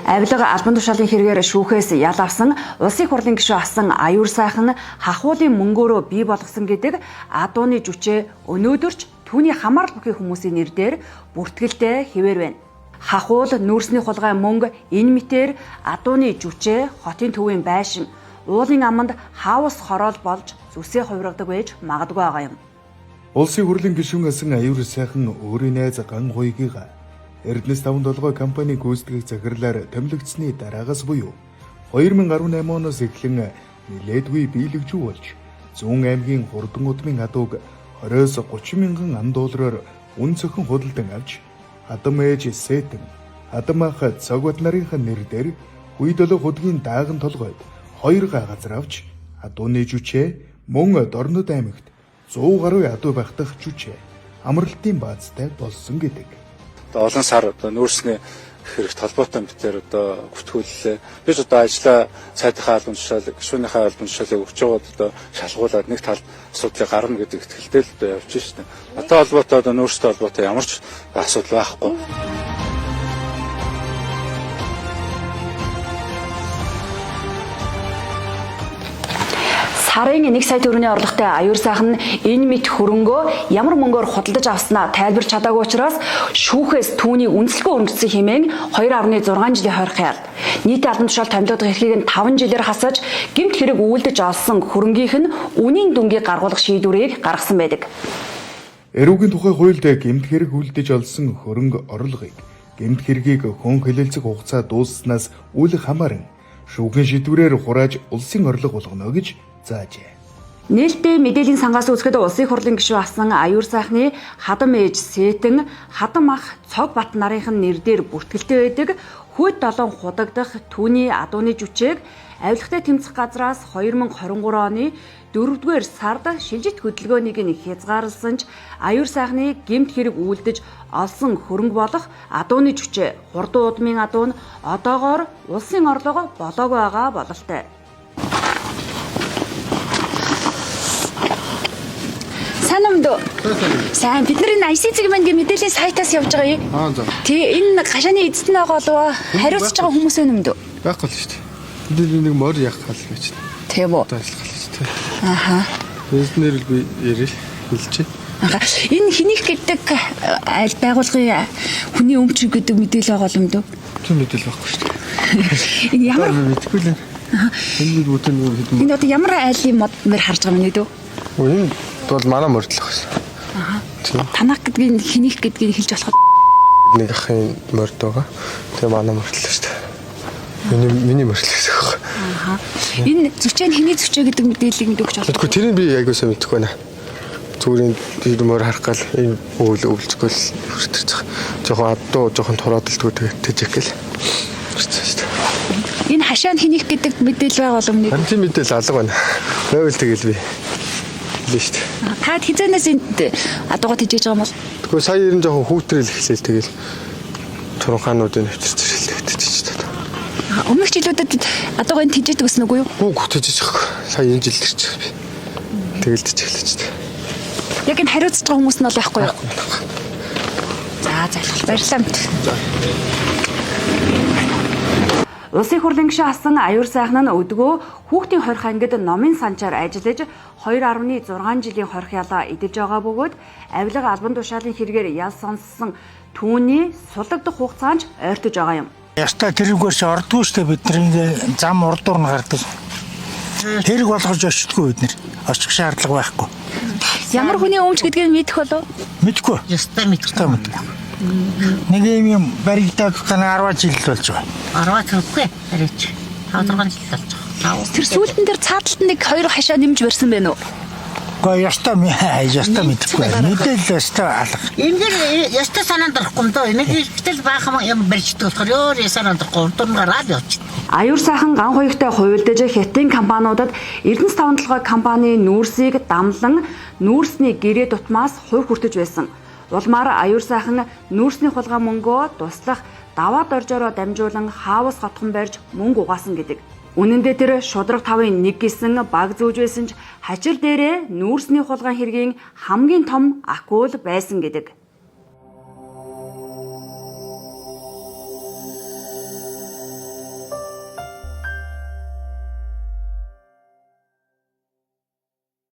Авилга албан тушаалын хэрэгээр шүүхээс ял авсан улсын хурлын гишүүн асан аюур сайхан хахуулын мөнгөөрөө бий болгосон гэдэг адууны жүчээ өнөөдөрч түүний хамаарал бүхий хүмүүсийн нэр дээр бүртгэлтэй хэвээр байна. Хахуул нүүрсний хулгай мөнгө энэ мэтээр адууны жүчээ хотын төвийн байшин уулын аманд хаус хороол болж зүсээ хувиргадаг байж магадгүй байгаа юм. Улсын хурлын гишүүн асан аюур сайхан өөрийн найз Ган Хуйгийг Эрдэнэс таван толгой компани гүйцэтгэх захирлаар томилогдсны дараагаас буюу 2018 оноос эхлэн нэлээдгүй биелэгжүү болж Зүүн аймгийн хурдан удмын адууг 20-оос 30 мянган ам доллараар үн цохин худалдан авч хадам ээж Сэтэн, хадам ах Цогбат нарынхаа нэр дээр үе долоо худгийн дааган толгойд 2 га газар авч адууны жүчээ мөн Дорнод аймагт 100 гаруй адуу байх дах жүчээ амралтын баазтай болсон гэдэг. Одоо олон сар одоо нүүрсний хэрэгт холбоотой мэтээр одоо бүртгүүллээ. Би ч одоо ажлаа сайдынхаа албан тушаал, гишүүнийхээ албан тушаалыг өгч байгаад одоо шалгуулад нэг талд асуудлыг гарна гэдэг итгэлтэй л одоо явж шнэ. Одоо холбоотой одоо нүүрстэй холбоотой ямар ч асуудал байхгүй. Сарын 1 сая төгрөгийн орлоготой аюур сайхан энэ мэт хөрөнгөө ямар мөнгөөр худалдаж авснаа тайлбарч чадаагүй учраас шүүхээс түүнийг үнэлэхгүй өргөдсөн хэмээн 2.6 жилийн хойрох ял. Нийтийн албан тушаал томилогдох эрхийг нь 5 жилээр хасаж гэмт хэрэг үйлдэж олсон хөрөнгийнх нь үнийн дүнгийг гаргуулах шийдвэрийг гаргасан байдаг. Эрүүгийн тухай хуульд гэмт хэрэг үлдэж олсон хөрөнгө орлогыг гэмт хэргийг хүн хэлэлцэх хугацаа дууссанаас үл хамааран шүүхийн шийдвэрээр хурааж улсын орлого болгоно гэж заажээ. Нээлттэй мэдээллийн сангаас үзэхэд улсын хурлын гишүүн асан аюур сайхны хадам ээж Сэтэн, хадам ах Цог Бат нарын нэр дээр бүртгэлтэй байдаг хүйт долоон худагдах түүний адууны жүчээг авилгатай тэмцэх газраас 2023 оны 4-р сард шилжилт хөдөлгөөнийг нь хязгаарласан ч аюур сайхны гэмт хэрэг үйлдэж олсон хөрөнгө болох адууны жүчээ хурдан удмын адуу нь одоогоор улсын орлого болоогүй байгаа бололтой. Сайн юм дөө. Сайн. Бид нар энэ IC Зэгмэнгийн мэдээллийн сайтаас явж байгаа юм. Аа за. Тий, энэ гашааны эзэд нь байгаа болов хариуцж байгаа хүмүүс вэ нөмдөө? Байхгүй л шүү дээ. Бид нэг морь явах гал гэж. Тийм үү. Одоо ажиллах гал гэж тий. Аха. Эзнэр л би ярил хэлчихэ. Аха. Энэ хинийх гэдэг айл байгуулгын хүний өмч гэдэг мэдээлэл байгаа юм дөө. Тийм мэдээлэл байхгүй шүү дээ. Энэ ямар Би мэдэхгүй л юм. Энэ бид бүтэн нэг хэдэн. энэ одоо ямар айлын мод мөр харж байгаа юм нэ дөө? Өө энэ бол манай морьдлох байсан. Аха. Тийм. Танах гэдгийг хинийх гэдгийг хэлж болох Нэг ахын морьд байгаа. Тэгээ манай морьдлоо шүү дээ. Миний морьдлоо гэсэн үг. Аха. Энэ зүчээ нь хиний зүчээ гэдэг мэдээллийг мэдүүлж болох. Тэгэхгүй тэрийг би айгуу сайн мэдэхгүй байна. Зүгээр энэ тэр морь харах гал энэ өвөл өвлжгөл хүртэрч байгаа. Жохон адуу жохон тураадалдгүй тэгээ тэжих гэл. Хүртсэн шүү дээ. Энэ хашаа нь хинийх гэдэг мэдээлэл байгаа болов нэ. Харин тийм мэдээлэл алга байна. Байвал тэгэл би хэлээ шүү дээ. Та хизээнээс энд адууга тижээж байгаа юм бол Тэгвэл сая ер нь жоохон хүүтрэл эхлээл тэгэл турхаануудын нэвтэрч ирэл тэгтэж дээ. Өмнөх жилүүдэд адууга энэ тижээдэг гэсэн үгүй юу? Гүг тэжиж байгаа. Сая энэ жил ирчих би. Тэгэл тэжиглэж дээ. Яг энэ хариуцж байгаа хүмүүс нь бол байхгүй юу? За залхал баярлалаа мэт. Улсын хурлын гишүүн асан аюур сайхан нь өдгөө хүүхдийн хорих ангид номын санчаар ажиллаж 2.6 жилийн хорих ялаа эдэлж байгаа бөгөөд авилга албан тушаалын хэрэгээр ял сонссон түүний суллагдах хугацаанд ч ойртож байгаа юм. Ястаа тэрүүгээрс ордгоо штэ бид нар ингээ зам урдуур нь гардаг. Хэрэг болгож очтгүй бид нар. Очих шаардлага байхгүй. Ямар хүний өмч гэдгийг мэдэх болов? Мэдгүй. Ястаа мэдгүй. Ястаа мэдгүй. Нэг юм юм баригдаад гана 10 жил л болж байгаа. 10 төрөхгүй барайч. 5 6 жил болж байгаа. Тэр сүүлдэн дээр цааталт нэг хоёр хашаа нэмж барьсан байна уу? Гэхдээ ястаа ястаа мэдэхгүй. Мэдээлэл ястаа алга. Энэ дэр ястаа санаанд орохгүй юм доо. Нэг ихтэл баахан юм барьждаг болохоор өөр санаанд орохгүй урдуур нь гараад явчихдаг. Аюур сайхан ган хуягтай хувилдаж хятадын компаниудад Эрдэнэс таван толгой компани нүүрсийг дамлан нүүрсний гэрээ дутмаас хувь хүртэж байсан. Улмаар аюур сайхан нүүрсний хулгай мөнгөө туслах даваа доржороо дамжуулан хаус хотхон барьж мөнгө угаасан гэдэг. Үнэн дээр тэр шудраг тавын нэг гэсэн баг зүүж байсан ч хачир дээрээ нүүрсний хулгай хэргийн хамгийн том акул байсан гэдэг.